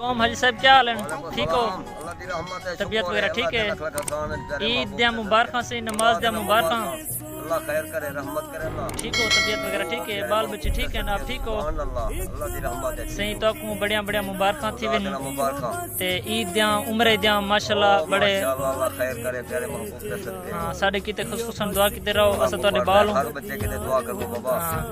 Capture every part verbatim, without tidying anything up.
اوم حاجی صاحب، کیا حال ہے؟ ٹھیک ہو؟ اللہ دی رحمت ہے، طبیعت شکر وغیرہ ہے، ٹھیک اللہ ہے؟ دے لکھ لکھ احسان ہیں، پیارے عید محبوب دیاں دے مبارکاں سدقے۔ سی، نماز دیاں مبارکاں۔ اللہ خیر کرے، رحمت کرے اللہ۔ ٹھیک ہو؟ طبیعت وغیرہ ٹھیک ہے؟ بال بچے ٹھیک ہیں؟ آپ ٹھیک ہو؟ سبحان اللہ، اللہ دی رحمت ہے۔ سائیں، تہاکوں بڑیاں بڑیاں مبارکاں تھیون۔ اللہ دیاں مبارکاں۔ تے عید دیاں، عمرے دیاں، ماشاءاللہ، او، بڑے۔ ماشاءاللہ، اللہ خیر کرے، پیارے محبوب دے صدقے۔ ہاں، ساڈے کیتے خصوصاً دعا کیتے رہو، اساں تہاڈے بال ہوں۔ ہر بچے کیتے دعا کرو بابا۔ ہاں۔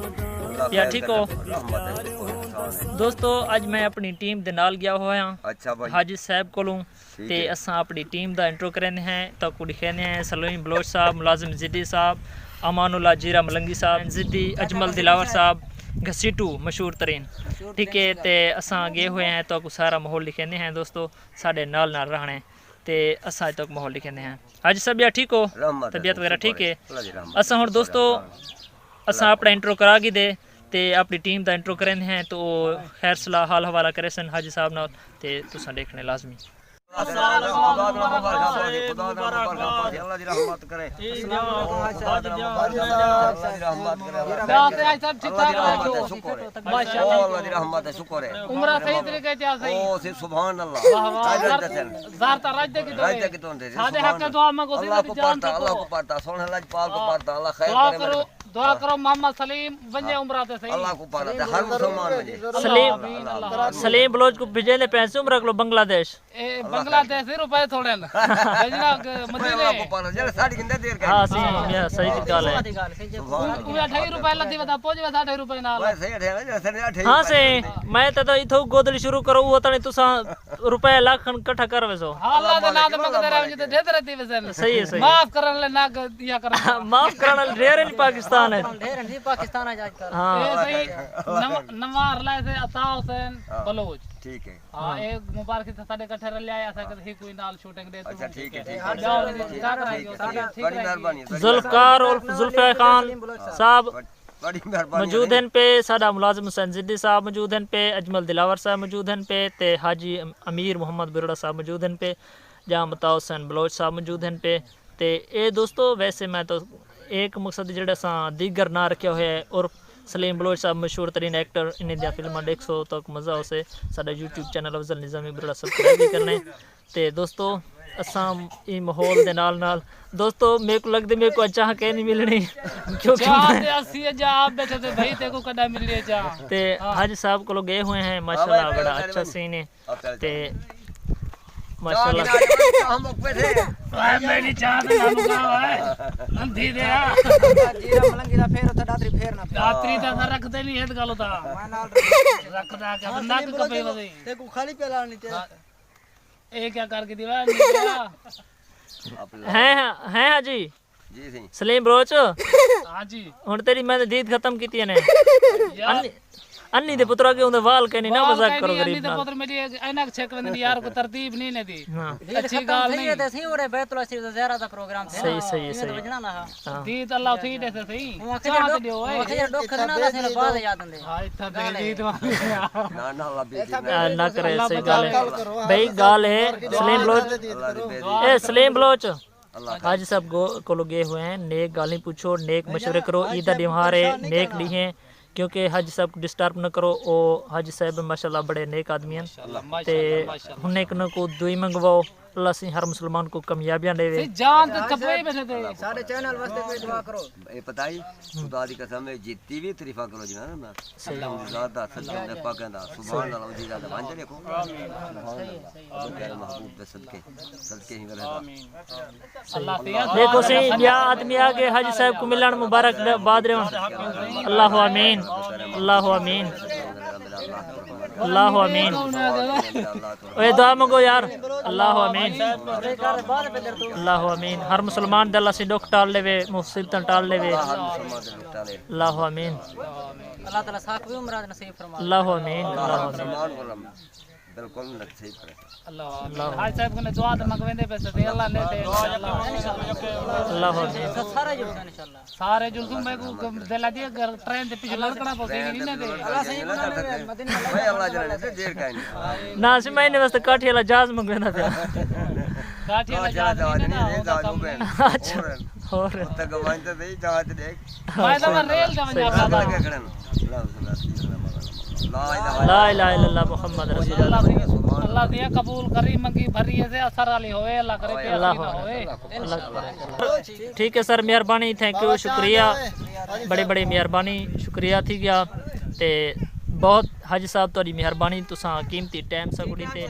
اللہ یا خیر ٹھیک کرے، ہو؟ رحمت ہے، شکر ہے، احسان ہے۔ دوستو، اج میں اپنی ٹیم دے نال گیا ہویا ہاں۔ اچھا بھائی۔ حاجی صاحب کولوں۔ ٹھیک تے ہے۔ اساں اپݨی ٹیم دا انٹرو کریندے ہیں، تہاکوں ݙکھیندے ہیں سلیم بلوچ صاحب، ملازم زدی صاحب، امان اللہ جیرہ ملنگی صاحب، زدی اجمل دلاور صاحب، گھسیٹو مشہور ترین۔ ٹھیک ہے، تے اساں ڳئے ہوئے ہیں، تہاکوں سارا ماحول ݙکھیندے ہیں دوستو، ساݙے نال نال رہݨے تے اساں اڄ تک ماحول ݙکھیندے ہیں۔ حاجی صاحب، یا ٹھیک ہو؟ رحمت ہے، طبیعت وغیرہ شکر ٹھیک ہے؟ ہے؟ اللہ دی رحمت، اساں ہݨ شکر ہے، دوستو، شکر ہے۔ اساں اپݨا انٹرو کرا گھدے تے اپݨی ٹیم دا انٹرو کریندے ہیں، تو او خیر صلاح حال حوالہ کریسن حاجی صاحب نال، تے تساں ݙیکھݨے لازمی۔ اللہ دی رحمت کرے۔ اللہ دی رحمت کرے۔ اللہ دی رحمت کرے۔ اللہ دی رحمت ہے، شکر ہے۔ او اللہ دی رحمت ہے، شکر ہے۔ عمرہ صحیح طریقے چ آ صحیح۔ او سی، سبحان اللہ۔ واہ واہ۔ راج دے سن۔ زار تا راج دے کی تو راج دے کی تو دے۔ ساڈے حق سبحان دعا منگو سی اللہ۔ اللہ کو جان پڑھتا، اللہ کو پڑھتا، سوہݨے لجپال کو پڑھتا، اللہ خیر دعا کرے میرے۔ کرو، دعا کرو محمد سلیم ونجے عمرہ تے صحیح۔ اللہ کو پڑھتا، ہر مسلمان ونجے۔ سلیم، آمین، اللہ۔ سلیم بلوچ کو بھیجے نے پیسے عمرہ کو بنگلہ دیش۔ اے بنگلہ دیش دے روپے تھوڑے نا۔ بھیجنا کہ مدینے۔ اللہ کو پانا، جڑے ساڈی کندے دیر کہیں۔ ہاں، صحیح، صحیح ڳالھ ہے۔ سبحان اللہ۔ اوہ اڈھائی روپے لدی ودا پوج ودا اڈھائی روپے نال۔ بس صحیح ہے، جڑے ساڈے اڈھائی ہاں، روپے صحیح۔ لدی۔ میں تے تو اتھوں گودڑی شروع کرو، وہ تاں تساں روپے لکھ کھن کٹھا کر ویسو۔ ہاں، اللہ دے نام تے منگدے رہو، جتے ڈھیر تے ڈھیر ویسن۔ صحیح ہے، صحیح۔ معاف کرن لے نہ یا کرن۔ معاف کرن لے ڈھیر نہیں پاکستان ہے۔ ڈھیر نہیں پاکستان ہے اج کل۔ ہاں۔ اے صحیح۔ نواں، نواں رلائے سے عطا حسین بلوچ۔ ٹھیک ہے۔ ہاں، ہاں۔ اے مبارک تھا ساڈے کٹھے رلیا آیا، اساں کدے کوئی نال شوٹنگ دے۔ اچھا، ٹھیک ہے، ٹھیک ہے۔ جاؤ، ٹھیک ہے، ٹھیک ہے۔ ٹھیک ہے۔ بڑی مہربانی۔ ذوالفقار عرف ذوالفقار خان صاحب بڑی مہربانی موجود ہے۔ ہن پے، ساڈا ملازم حسین زدی صاحب موجود ہن پے، اجمل دلاور صاحب موجود ہن پے، تے حاجی امیر محمد برڑا صاحب موجود ہن پے، جاں عطا حسین بلوچ صاحب موجود ہن پے۔ تے اے دوستو، ویسے میں تو ایک مقصد جڑا ساں دیگر نہ رکھیا ہویا ہے، عرف سلیم بلوچ صاحب مشہور ترین ایکٹر، انہیں دیاں فلماں ݙیکھسو تہاکوں مزہ ہوسے۔ ساݙا یوٹیوب چینل افضل نظامی برڑا سبسکرائب وی کرݨے۔ تے دوستو، اساں ایں ماحول دے نال نال، دوستو، میکوں لڳدے میکوں اڄ چاہ کہیں نہیں ملݨی، کیونکہ چاہ تے اسی اڄ آپ ٻیٹھے تے بھائی تیکوں کݙاں ملی ہے چاہ۔ تے ہاں۔ حاجی صاحب کولو ڳئے ہوئے ہیں، ماشاءاللہ، بڑا اچھا سین ہے۔ تے ماشاءاللہ۔ چاہ گھن آ جاؤ، چاہ مک پئے تھے۔ اوئے میری چاہ تے نہ مکا اوئے۔ اندھی دیا۔ جیرا ملنگی دا پھیر اتھے ڈاتری پھیر نہ پھیر۔ ڈاتری دا تاں رکھدے نہیں ہت گل دا۔ میں نال رکھدا کیا بندہ کو کپے ودے۔ تیکوں خالی پیالہ نہیں تے۔ ہاں۔ اے کیا کر کے دیوا؟ ہیں، ہیں حاجی۔ جی سائیں۔ سلیم بلوچ۔ ہاں جی۔ ہݨ تیݙی میں دید ختم کیتی ہے نے۔ یار۔ انی، انی دے پتر اڳے اوندے وال کینی نہ، وال مذاق کینی، کرو انی غریب دے نال۔ پتر میری اینک چھک ویندی یار، کوئی ترتیب نہیں نے دی۔ ہاں۔ دید اچھی ختم ڳالھ تھئی ہے نہیں۔ تے سائیں اوڑے بیت اللہ شریف دا زیارت دا پروگرام تھیا۔ صحیح، صحیح، ایویں تے صحیح۔ وڄݨا نہ ہا۔ ہاں۔ دید اللہ تھی ݙیسے سائیں۔ ہوں آکھے چاہ جو تے ݙیو، اے۔ آکھے جو ݙکھ ݙکھ نہ ݙسے، بعد یاد آندے۔ ہاں، اتھاں دے دید والی۔ نہ، نہ، اللہ بے دید نہ۔ آ، نہ کرے، صحیح ڳالھ ہے۔ بھئی، ڳالھ ہے، سلیم بلوچ۔ اللہ دی بے دید۔ اے سلیم بلوچ۔ اللہ خیر۔ حاجی صاحب کو، کولو ڳئے ہوئے ہیں، نیک ڳالھیں پچھو، نیک مشورے کرو، عید دا ݙیہاڑ ہے، نیک ݙینہہ ہے، کیونکہ حاجی صاحب کو ڈسٹرب نہ کرو، او حاجی صاحب ماشاءاللہ بڑے نیک آدمی ہیں۔ ماشاءاللہ، تے ماشاءاللہ، ہن ایک نہ کو دعائیں منگواؤ، اللہ سائیں ہر مسلمان کو کامیابیاں ݙیوے۔ سائیں جان تے چپے ہی بیٹھے تے۔ ساݙے چینل واسطے کوئی دعا کرو۔ اے پتہ ہی، خدا دی قسم ہے، جتنی بھی تعریفاں کرو جناب نا، صحیح۔ اللہ دی ذات دا، سچے دے پاکاں دا، سبحان اللہ، اونجی ذات دا، وانجے دیکھو۔ سبحان اللہ۔ اللہ دے محبوب دے صدقے، صدقے ہی ولے دا۔ آمین۔ اللہ تے ݙیکھو سائیں، ٻیا آدمی آ کے حاجی صاحب کو ملݨ، مبارک دے بعد رہون۔ اللہ آمین۔ اللہ آمین۔ اللہ آمین۔ اوے دعا منگو یار۔ اللہ آمین۔ اللہ آمین۔ ہر مسلمان دے اللہ سائیں ݙکھ ٹال ݙیوے، مصیبتاں ٹال ݙیوے۔ اللہ آمین۔ اللہ تعالیٰ ساکوں وی عمرہ نصیب فرماوے۔ اللہ آمین۔ اللہ آمین۔ بالکل نصیب کرے۔ اللہ آمین۔ اللہ۔ حاج صاحب کنے دعا تے منگویندے پئے سے، اللہ نے تے انشاءاللہ۔ اللہ آمین۔ سارے جلسے انشاءاللہ۔ سارے جلسوں میں کو دل آ جی، اگر ٹرین تے پیچھے لڑکنا پوسی نہیں نہ دے۔ اللہ سائیں کو نہ مدینے میں اللہ جانے سے دیر کہیں۔ نہ، اسی میں نے واسطے کاٹھی والا جہاز منگویندا پیا۔ کاٹھی والا جہاز نہیں نا، او دا کم نہیں۔ اچھا۔ اور؟ تے گوائیں تے صحیح جہاز ݙیکھ۔ میں تاں ریل تے ونڄاں پیا۔ لا الہ الا اللہ محمد رسول اللہ۔ اللہ سائیں۔ دیا قبول کری، منگی بھری ہے سے اثر والی ہوئے، اللہ کرے بے اثری نہ ہوئے۔ ٹھیک ہے سر، مہربانی، تھینک یو، شکریہ، بڑی بڑی مہربانی، شکریہ تھی گیا۔ تے بہت حاجی صاحب تہاݙی مہربانی، تساں قیمتی ٹائم ساکوں ݙتے۔